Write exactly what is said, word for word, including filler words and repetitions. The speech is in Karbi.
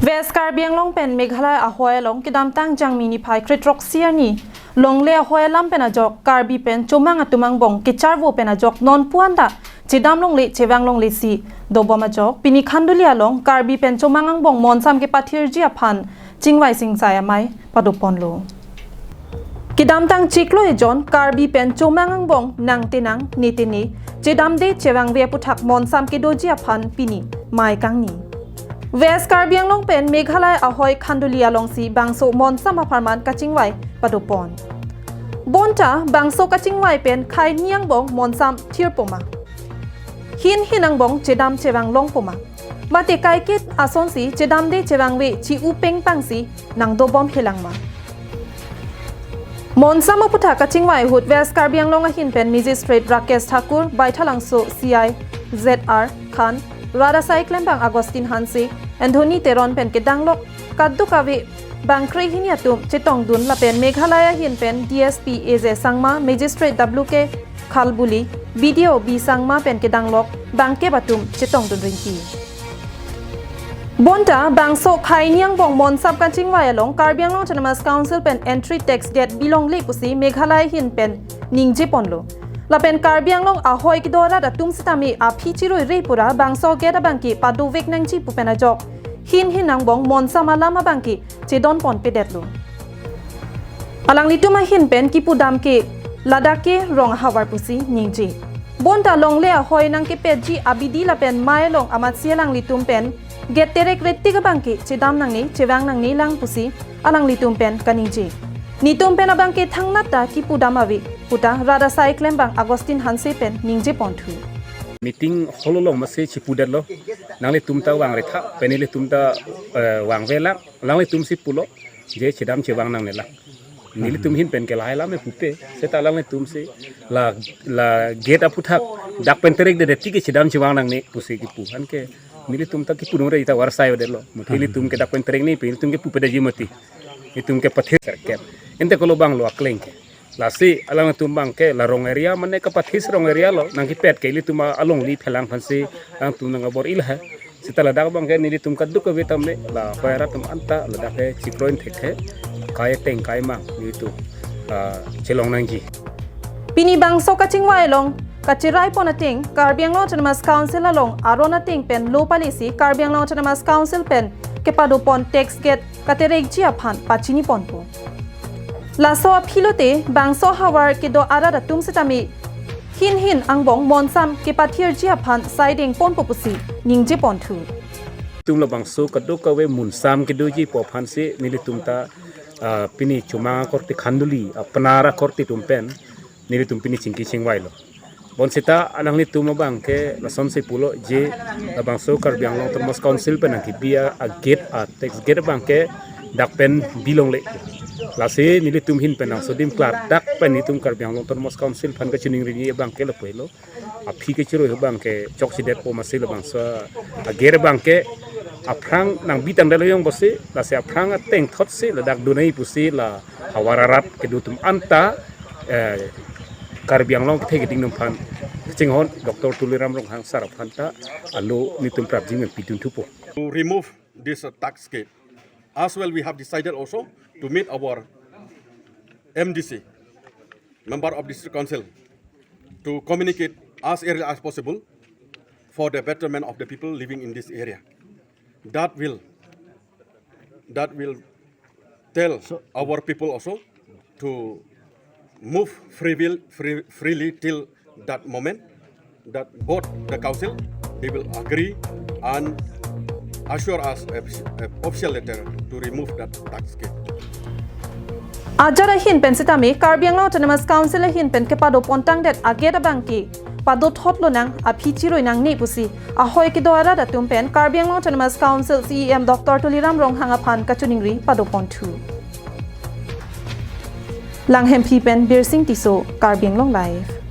West Karbi Anglong pen Meghalaya ahoi along kedamtang Jangmi niphai kre-throksi arni longle ahoi alam pen ajok Karbi pen chomang atum angbong kecharvo pen ajok non pu an ta chedam longle chevang longle si dobom ajok pini Khanduli along Karbi pen chomang angbong monsam kepathirji aphan Chingvai Singsai amei padoponlo. Kedamtang chiklo ejon Karbi pen chomang angbong nang tenang ne tene chedamde chevangve aputhak monsam kedoji aphan pini mei kangni. West Karbi Anglong pen Meghalaya ahoi Khanduli alongsi bangso monsam apharman kachingvai padopon. Bonta bangso kachingvai pen khei hini angbong monsam thirpo ma, hin hin angbong chedam chevang longpo ma, mate kaiket asonsi chedamde chevangve chi-u pengpangsi nangdobom helang ma. Monsam aputhak kachingvai ahut West Karbi Anglong ahin pen Magistrate Rakesh Thakur, Baithalangso C I Z R Khan, rat asai klembang Augustine Hanse, Anthony Teron pen kedanglok kadokave bang kre hini atum chetongdun lapen Meghalaya ahin pen D S P A J Sangma, Magistrate W K Khalbuli, B D O B Sangma pen kedanglok bangkep atum chetongdun rinti. Bonta bangso khei hini angbong monsam kachingvai along Karbi Anglong Autonomous Council pen entry tax gate bilongle pusi Meghalaya ahin pen ningjeponlo. Lapen Karbi Anglong ahoi kedo arat atum sitame aphi chiroire pura bangso gate abangke padovek nangji pu pen ajok hin hin angbong monsam alam abangke chedonponpedetlo. Alanglitum ahin pen kipudam ke ladak ke rong ahavar pusi ningje. Bonta longle ahoi nangkepetji abidi lapen mei along amatsi alanglitum pen gate terek retik abangke chedam nangne chevang nangne lang pusi alanglitum pen kaningje. Netum pen abangke thangnat ta kipudam ave puta rat asai klembang Augustine Hanse pen ningjeponthu. Meeting hall along masi chipudetlo. Nanglitum ta vangretha, pen ilitum ta, eh, vangvelang, alanglitumsi pulo, je chedam chevang nangne lang. Nelitum ahin pen ke lahai lam pupe, seta alanglitumsi la, la gate aputhak dak pen terekde tike chedam chevang nangne pusi kipu. Anke nelitum ta kipu nongre ta varsai vedetlo. Mati ilitum ke dak pen terek ne, pen ilitum ke pupedetji mati. Itum kepathir serkep. Ente kolo banglo akleng ke. Lasi alangtum abangke la rong area mane kapathis rong area lo nangkepet ke ilitum alongli phelang aphansi alangtum nangkabor-i lahai. Seta ladak abangke nelitum kadokave tame la ahoi arat atum anta ladak ke chikroin thekthe. Kai ateng kai mang nelitum, ah, chelong nangji. Pini bangso kachingvai along kachiraipon ateng Karbi Anglong Autonomous Council along aron ateng pen lo palisi Karbi Anglong Autonomous Council pen kepadopon tax gate katerekji aphan pachiniponpo. Laso aphi lote bangso ahavar kedo arat atum sitame hin hin angbong monsam kepathirji aphan saidengponpo pusi ningjeponthu. Itum labangso kadokave monsam kedoji pu aphansi nelitum ta, ah, pini chomang akorte Khanduli, ah, Panara akorte atum pen nelitum pini chingki chingvailo. Bonseta alanglitum abangke lasonsi pulo je labangso Karbi Anglong Autonomous Council pen nangkebi a-gate, a-tax gate abangke dak pen bilongle. Lasi nelitum ahin pen nangsodim klardak pen nelitum Karbi Anglong Autonomous Council aphan kachiningri abangke lapu helo. Aphi kechiroi abangke chokchedetpo masi labangso a-gate abangke aphrang nangbi tangdetlo yong bosi, lasi aphrang ateng thotsi ladak donai pusi la ahavar arat kedo atum anta, eh, Karbi Anglong kethe keding atum aphan chinghon Doctor Tuliram Ronghang sir aphan ta alo nelitum prapjin pen pidunthupo. To remove this, uh, tax gate. As well, we have decided also to meet our M D C, Member of District Council, to communicate as early as possible for the betterment of the people living in this area. That will, that will tell our people also to move free will, free, freely till that moment, that both the council, they will agree and assure us a, a official letter to remove that tax gate. Ajat ahin pen sitame Karbi Anglong Autonomous Council ahin pen kepadopon tangdet a-gate abangke padothot lonang, aphi chiroi nangne pusi ahoi kedo arat atum pen Karbi Anglong Autonomous Council C E M Doctor Tuliram Ronghang aphan kachiningri padoponthu. Langhemphi pen Birsing Tisso, Karbi Anglong Live.